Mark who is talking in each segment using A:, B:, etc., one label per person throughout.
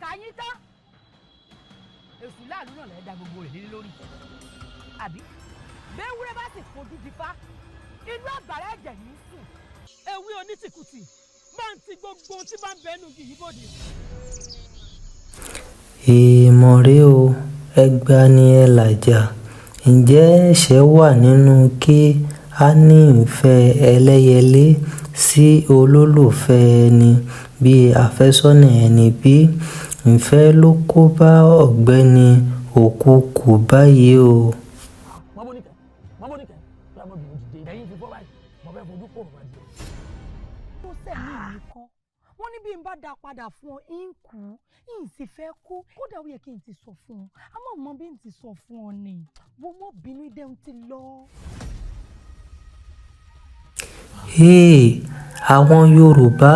A: Kàkà yín tán, èṣù láàlú náà lẹ́ẹ̀ da gbogbo rẹ̀ lé lórí, àbí bẹ́wúrẹ́ bá sì fojú di fá, inú àgbàrá ẹ̀jẹ̀ ní í sùn. Ewé onítìkùtì máa ń ti gbogbo ohun tí bá ń bẹnu igi yìí bòde.
B: Èèmọ̀ rèé o, ẹgba ni ẹ làjà, ǹjẹ́ ẹ̀ṣẹ̀ wà nínú kí á ní ìfẹ́ ẹlẹ́yẹlé sí olólùfẹ́ ẹni bíi àfẹ́sọ́nà ẹni bí? Ìfẹ́ ló kó bá Ọ̀gbẹ́ni Òkùkù báyìí o.
C: Mọ́bóníkẹ́, Mọ́bóníkẹ́, bí a mọ̀ bí mo dìde ẹ̀yìn fi fọ́ báyìí, mo fẹ́ fojú kò mọ̀ díẹ̀.
A: Tó sẹ̀mí mi kọ́, wọ́n ní bí n bá dá padà fún ọ, ń kú, ń sì fẹ́ kú. Kódà ó yẹ kí n ti sọ fún ọ, àmọ́ mọ bí n ti sọ fún ọ ni wo mọ́ bínú ìdẹ́hùn ti lọ.
B: Hey, àwọn Yorùbá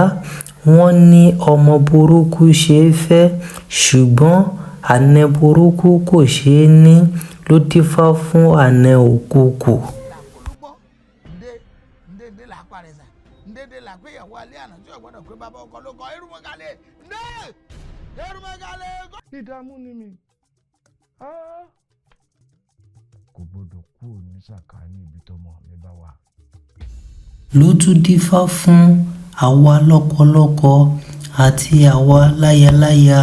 B: wọ́n ní ọmọ burúkú ṣe é fẹ́, ṣùgbọ́n àna burúkú kò ṣe é ní, ló dífá fún àna Òkùkù.
D: Olúgbọ́n ǹdé ǹdé ǹdé là á parẹ́ sà ǹdé ǹdé là á pé ìyàwó alẹ́ àná tí ò gbọ́dọ̀ pé bàbá ọkọ ló kọ erùmọ̀gálẹ̀ ǹdé erùmọ̀gálẹ̀.
E: Ìdààmú ni mi.
F: Kò gbọ́dọ̀ kúrò ní sàkání ibi tọ́mọ mi bá wà.
B: Ló tún dífá fún àwa lọ́kọ-lọ́kọ àti àwa láya-láya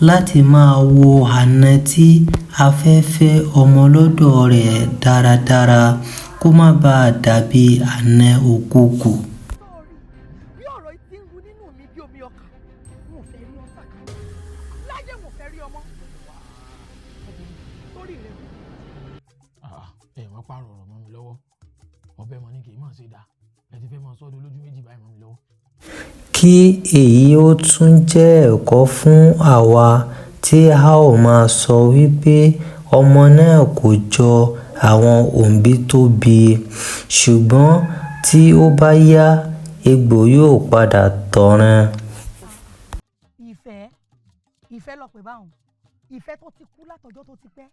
B: láti máa wo àna tí a fẹ́ fẹ́ ọmọ lọ́dọ̀ rẹ̀ dáradára kó má bàa dàbí àna Òkùkù.
A: Sórí bí ọ̀rọ̀ yìí ti ń ru nínú mi bí omi ọkà, n ò fẹ́ rí ọ sàkà láyé, n ò fẹ́ rí ọmọ sórí rẹ.
C: Ẹ wá pààrọ̀ ọ̀rọ̀ mọ́ mi lọ́wọ́, ọbẹ̀ mọ́ ni kì í mọ̀ ṣe dáa, ẹ ti fẹ́ mọ sọ́dún lójú méjì báyìí mọ́ mi lọ́wọ́.
B: Kí èyí ó tún jẹ́ ẹ̀kọ́ fún àwa tí a ó máa sọ wípé ọmọ náà kò jọ àwọn òbí tó bí i, ṣùgbọ́n tí ó bá yá, egbò yóò padà tọ̀ràn.
A: Ìfẹ́, ìfẹ́ lọ pè báwọn, ìfẹ́ tó ti kú látọjọ́ tó ti pẹ́.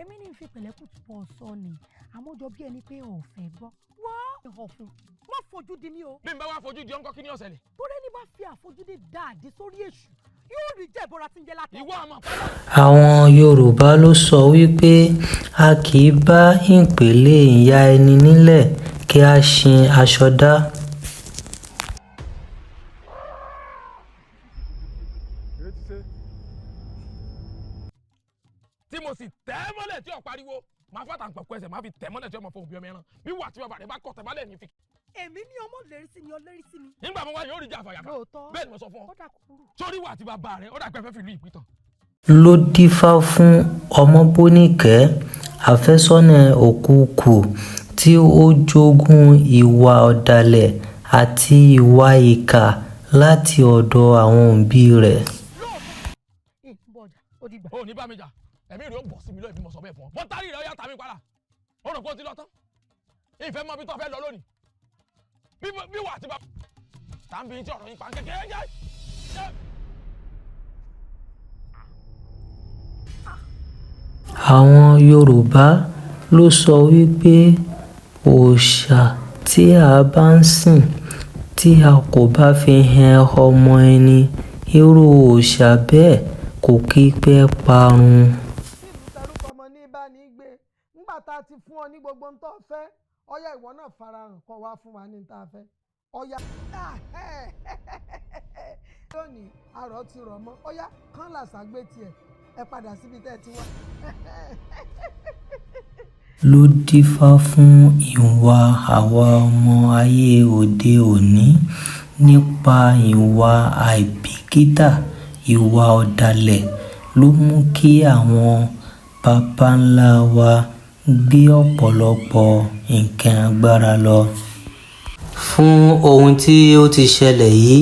A: Èmi ní fi pẹ̀lẹ́kùtù pọ̀ sọ ni, àmọ́ jọ bí ẹni pé ò fẹ́ gbọ́. Wọ́n ọ̀fun wọ́n fojú di mí o.
C: Bí n bá wá fojú di ọ̀nkọ́, kí ni ó ṣẹlẹ̀?
A: Torí ẹni bá fi àfojúdi dá àdí sórí èṣù, yóò rí jẹ́ ìbọra tí ń jẹ́ látọ̀.
C: Ìwọ àmọ̀ pálọ̀.
B: Àwọn Yorùbá ló sọ wípé a kì í bá ìpèlè ìyá ẹni nílẹ̀ kí a ṣin aṣọ dá.
C: Tí mo sì tẹ́ mọ́lẹ̀ tí ò pariwo, máa fàtà ń pẹ̀kú ẹsẹ̀, máa fi tẹ́ mọ́lẹ̀ tí ọmọ fóun bí ọmọ ẹran bí wà tí bàbá rẹ bá kọ̀ tẹ́ mọ́lẹ̀ ní fi.
A: Èmi ní ọmọ lérí sí mi, ọ lérí sí mi.
C: Nígbà mo wá yóò rí jàfà yàfà.
A: Lóòótọ́.
C: Bẹ́ẹ̀ ni mo sọ fún ọ.
A: Ó dà kúrú.
C: Sórí wà tí bàbá rẹ ó dà pé fẹ́ fi ìlú ìpìtàn.
B: Ló dífá fún Ọmọbóníkẹ́, àfẹ́sọ́nà Òkùkù tí ó jogún ìwà ọ̀dàlẹ̀ àti ìwà ìkà láti ọ̀dọ̀ àwọn òbí rẹ̀.
A: Lóòótọ́ ìbọn ọjà ó dìgbà.
C: O ò ní bá mi jà, ẹ̀mí rẹ̀ ó bọ̀ sí mi lóyè bí mo sọ bẹ́ẹ̀ fún ọ. Bọ́n tárì rẹ̀ ó yá tàmí padà, ó rò pé ó ti lọ tán. Ìfẹ́ mọ bí tó fẹ́ lọ lónìí bí wà tí bá tà ń bí tí ọ̀rọ̀ yín pa kékeré jẹ́.
B: Àwọn Yorùbá ló sọ wípé òòṣà tí a bá ń sìn tí a kò bá fi han ọmọ ẹni, irú òòṣà bẹ́ẹ̀ kò kí pẹ́ parun.
D: Ìlú tẹrúkọ ọmọ ní bá ní gbé ńgbà tá a ti fún ọ ní gbogbo ń tó fẹ́, ọyá ìwọ náà farahàn kọ́ wá fún wa ní tá a fẹ́ ọyá. Lónìí arọ ti rọ̀ mọ́, ọyá kán làṣà gbé tiẹ̀, ẹ padà síbi tẹ́ ẹ ti wá.
B: Ló dífá fún ìwà àwa ọmọ ayé òde òní nípa ìwà àìbìkítà, ìwà ọ̀dàlẹ̀ ló mú kí àwọn baba ńlá wa gbé ọ̀pọ̀lọpọ̀ nǹkan agbára lọ. Fún ohun tí ó ti ṣẹlẹ̀ yìí,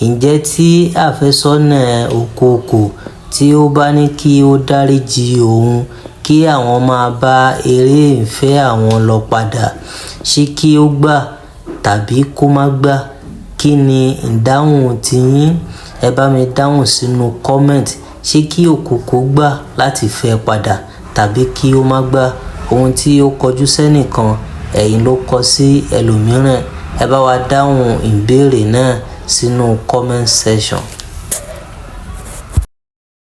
B: ǹjẹ́ tí àfẹ́sọ́nà Òkùkù tí ó bá ní kí ó dáríjì òun kí àwọn máa bá eré ìfẹ́ àwọn lọ padà, ṣé kí ó gbà tàbí kó má gbà? Kí ni ìdáhùn tiyín? Ẹ bá mi dáhùn sínú comment. Ṣé kí Òkùkù gbà láti fẹ́ padà tàbí kí ó má gbà? Ohun tí ó kọjú sẹ́nìkan, ẹ̀yìn ló kọ sí ẹlòmíràn. Ẹ bá wa dáhùn ìbéèrè náà sínú comment section.